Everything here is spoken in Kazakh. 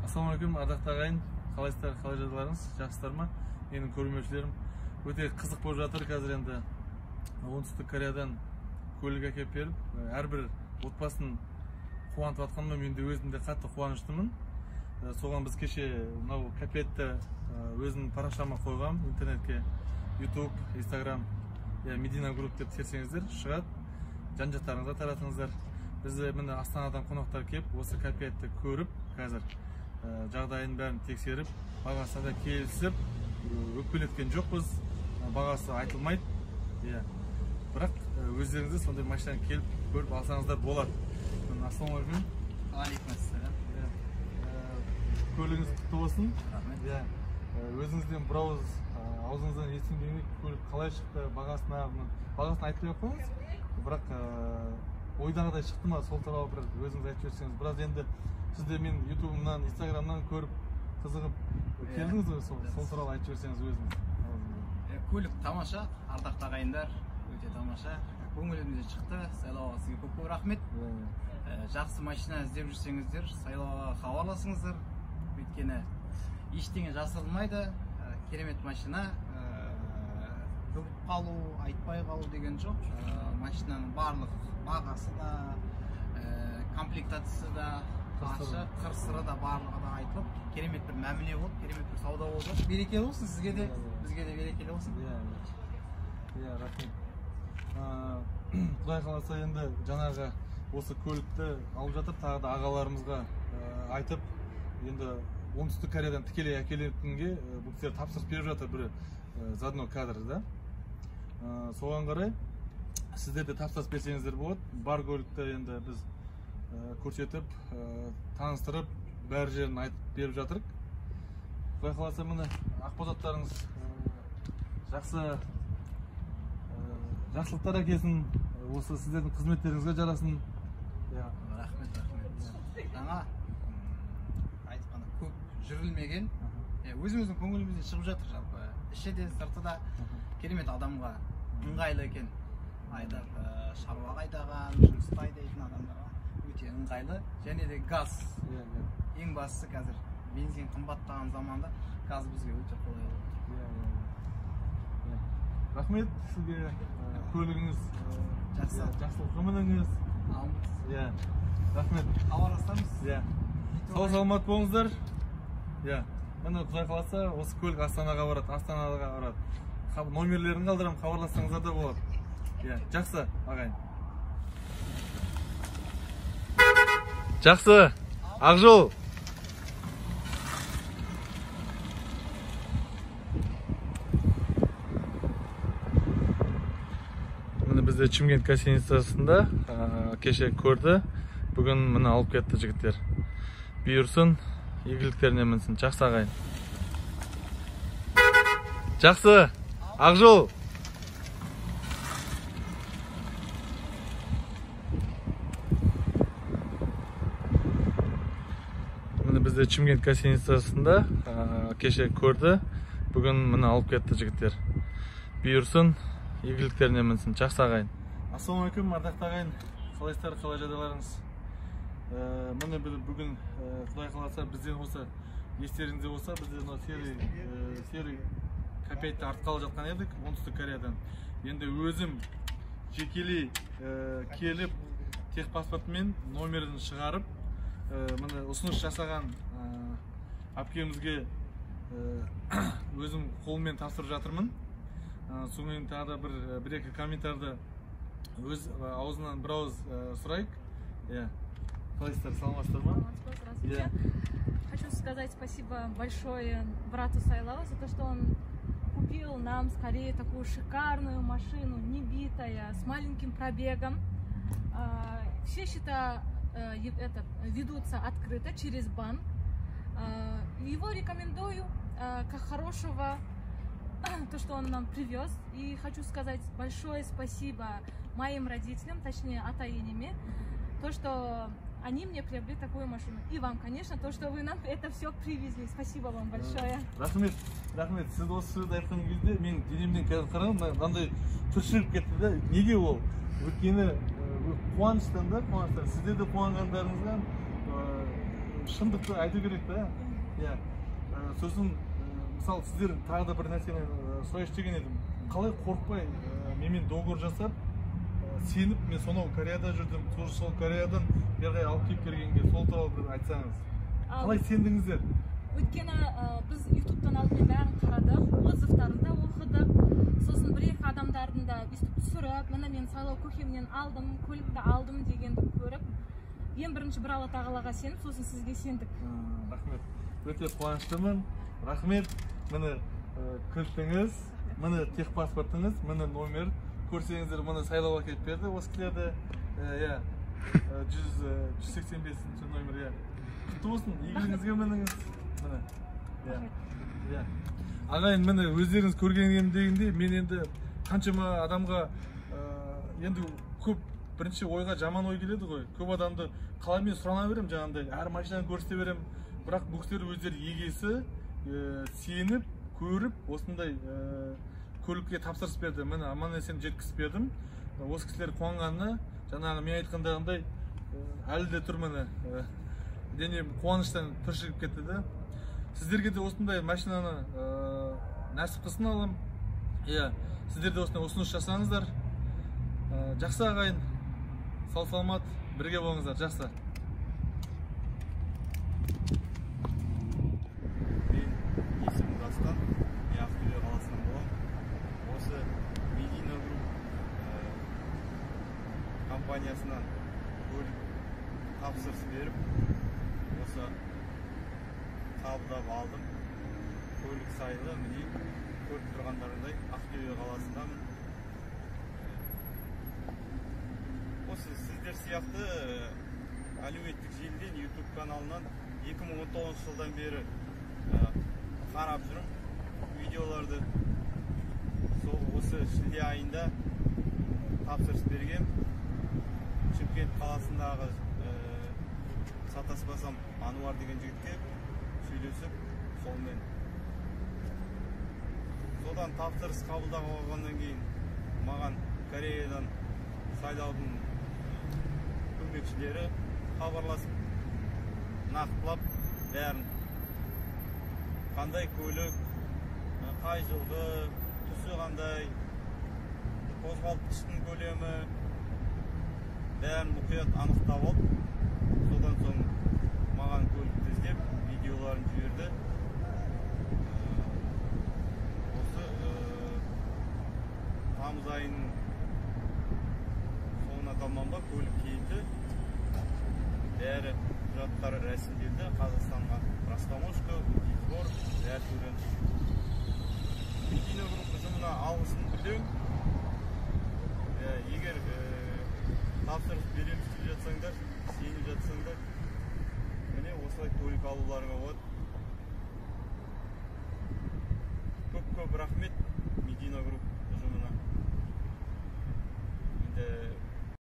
Ассалаумағалейкум, ардақты ағайын, қалайсыздар, қалай жағдайларыңыз, жақсыздар ма? Менің көрерменшілерім, өте қызық болып жатыр қазір. Енді Оңтүстік Кореядан көлік әкеліп беріп, әрбір отбасын қуантып жатқаныма мен де өзім де қатты қуаныштымын. Соған біз кеше мынау К5-ті өзімнің парақшама қойғам интернетке, YouTube, Instagram, Медина Групп деп терсеңіздер шығады, жан-жақтарыңызға таратыңыздар. Біз міне Астанадан қонақтар келіп, осы К5-ті көріп, қазір жағдайын бәрін тексеріп, бағасына да келісіп, өкпелеткен жоқпыз, бағасы айтылмайды. Бірақ өздеріңіз сондай машинаны келіп көріп алсаңыздар болады. Ассалаумағалейкум. Алейкум. Көлігіңіз құтты болсын. Рахмет. Өзіңізден бір ауыз аузыңыздан естігенде көлік қалай шықты, бағасын айтпай ақ қойыңыз, бірақ ойдағыдай шықты ма, сол туралы бір өзіңіз айтып жіберсеңіз. Біраз енді сіз де мен ютубымнан, инстаграмнан көріп қызығып келдіңіз ғой, сол туралы айтып жіберсеңіз өзіңіз. Көлік тамаша, ардақты ағайындар, өте тамаша, көңілімізден шықты. Сайлауға сізге көп көп рахмет. Жақсы машина іздеп жүрсеңіздер, Сайлауға хабарласыңыздар, өйткені ештеңе жасырылмайды. Керемет машина, бүгіп қалу, айтпай қалу деген жоқ. Машинаның барлық бағасы да, комплектациясы да, ашық, қыр-сыры да барлығы да айтылып, керемет бір мәміле болып, керемет бір сауда болды. Берекелі болсын сізге де, бізге де берекелі болсын. Иә, рахмет. Құдай қаласа, енді жаңағы осы көлікті алып жатыр, тағы да ағаларымызға айтып, енді Оңтүстік Кореядан тікелей әкелетінге бұл кісілер тапсырыс беріп жатыр, бір заодно кадр да. Соған қарай сіздер де тапсырыс берсеңіздер болады. Бар көлікті енді біз көрсетіп, таныстырып, бәр жерін айтып беріп жатырық. Құдай қаласа, міне ақбозаттарыңыз жақсы жақсылықтар әкелсін, осы сіздердің қызметтеріңізге жарасын. Рахмет, рахмет. Жаңа айтқанда көп жүрілмеген, өзіміздің көңілімізден шығып жатыр жалпы. Іші де, сырты да керемет, адамға ыңғайлы екен. Айдап, шаруаға айдаған, жұмыста айдайтын адамдарға өте ыңғайлы. Және де газ. Ең бастысы қазір бензин қымбаттаған заманда газ бізге өте қолайлы болып тұр. Рахмет сізге, көлігіңіз жақсы, жақсылыққа мініңіз. Рахмет. Хабарласамыз. Сау саламат болыңыздар. Міне Құдай қаласа, осы көлік Астанаға барады, Астанаға барады. Номерлерін қалдырамын, хабарлассаңыздар да болады. Жақсы, ағайын. Жақсы, ақ жол. Міне бізде Шымкент гостиницасында кеше көрді, бүгін міне алып кетті жігіттер. Бұйырсын, игіліктеріне мінсін. Жақсы ағайын. Жақсы, ақ жол. Міне бізде Шымкент гостиницасында кеше көрді, бүгін міне алып кетті жігіттер. Бұйырсын, игіліктеріне мінсін. Жақсы ағайын. Ассалаумағалейкум, ардақты ағайын. Қалайсыздар, қалай жағдайларыңыз? Міне бүгін Құдай қаласа, бізден осы естеріңізде болса, бізде мына серый К5-ті артқалы жатқан едік Оңтүстік Кореядан. Енді өзім жекелей келіп, техпаспортымен номерін шығарып, міне ұсыныс жасаған әпкемізге өзім қолыммен тапсырып жатырмын. Сонымен тағы да бір екі комментарды өз аузынан бір ауыз сұрайық. Қалайсыздар, саламатсыздар ма? Здравствуйте. Хочу сказать спасибо большое брату Сайлау за то, что он купил нам с Кореи такую шикарную машину, не битая, с маленьким пробегом. Все счета ведутся открыто через банк. Его рекомендую как хорошего, то, что он нам привез. И хочу сказать большое спасибо моим родителям, точнее атаинями, то, что они мне приобрели такую машину. И вам, конечно, то, что вы нам это все привезли. Спасибо вам большое. Рахмет, рахмет. Сіз осы сөзді айтқан кезде мен денемнен қазір қарағам, мынандай түршігіп кетті да. Неге ол? Өйткені қуаныштан да, қуаныштан. Сіздер де қуанғандарыңыздан Шындықты айту керек та. Иә. Сосын мысалы сіздер тағы да бір нәрсені сұрайыншы деген едім. Қалай қорықпай менімен договор жасап, сеніп, мен сонау Кореяда жүрдім, сол Кореядан бері қарай алып келіп келгенге, сол туралы бір айтсаңыз. Қалай сендіңіздер? Өйткені біз ютубтан алдымен бәрін қарадық, отзывтарын да оқыдық, сосын бір-екі адамдардың да өйстіп түсіріп, міне мен Сайлау көкемнен алдым, көлікті алдым дегенді көріп, ең бірінші бір Алла тағалаға сеніп, сосын сізге сендік. Рахмет. Өте қуаныштымын. Рахмет. Міне кілтіңіз, міне техпаспортыңыз, міне номер. Көрсеңіздер, міне Сайлауға келіп берді осы кісілерді. Иә, 185 номер, иә. Құтты болсын, игілігіңізге мініңіз. Міне. Иә. Иә. Ағайын, міне өздеріңіз көргендегіндей, мен енді қаншама адамға енді көп бірінші ойға жаман ой келеді ғой. Көп адамды қалай мен сұрана беремін, жаңағындай әр машинаны көрсете беремін. Бірақ бұл кісілер өздері егесі, сеніп, көріп, осындай көлікке тапсырыс берді. Міне аман есен жеткізіп бердім. Осы кісілер қуанғанына, жаңағы мен айтқандағындай әлі де тұр міне. Дене қуаныштан түршігіп кетті де. Сіздерге де осындай машинаны нәсіп қылсын Аллам. Иә, сіздер де осындай ұсыныс жасаңыздар. Жақсы ағайын, сау саламат, бірге болыңыздар, жақсы. Мен есімім Дастан, мен Ақтөбе қаласынан боламын. Осы Медина Групп компаниясынан көлік тапсырыс беріп, осы қабылдап алдым. Көлік сайлы, міне көріп тұрғандарыңдай Ақтөбе қаласындамын. Осы сіздер сияқты әлеуметтік желіден, YouTube каналынан 2019 жылдан бері қарап жүрмін видеоларды. Сол осы шілде айында тапсырыс бергем. Шымкент қаласындағы сатаспасам Ануар деген жігітке сөйлесіп, сонымен содан тапсырыс қабылдап алғаннан кейін маған Кореядан Сайлаудың көмекшілері хабарласып, нақтылап бәрін, қандай көлік, қай жылғы, түсі қандай, қозғалтқыштың көлемі, бәрін мұқият анықтап алып, содан соң маған көлікті іздеп, видеоларын жіберді. Осы тамыз айының соңына таман ба көлік келді. Бәрі құжаттары рәсімделді. Қазақстанға растаможка, сбор, бәрі төленді. Медина Групп ұжымына алғысымды білдіремін. Егер тапсырыс береміз деп жатсаңдар, сеніп жатсаңдар, міне осылай көлік алуларыңа болады. Көп-көп рахмет Медина Групп.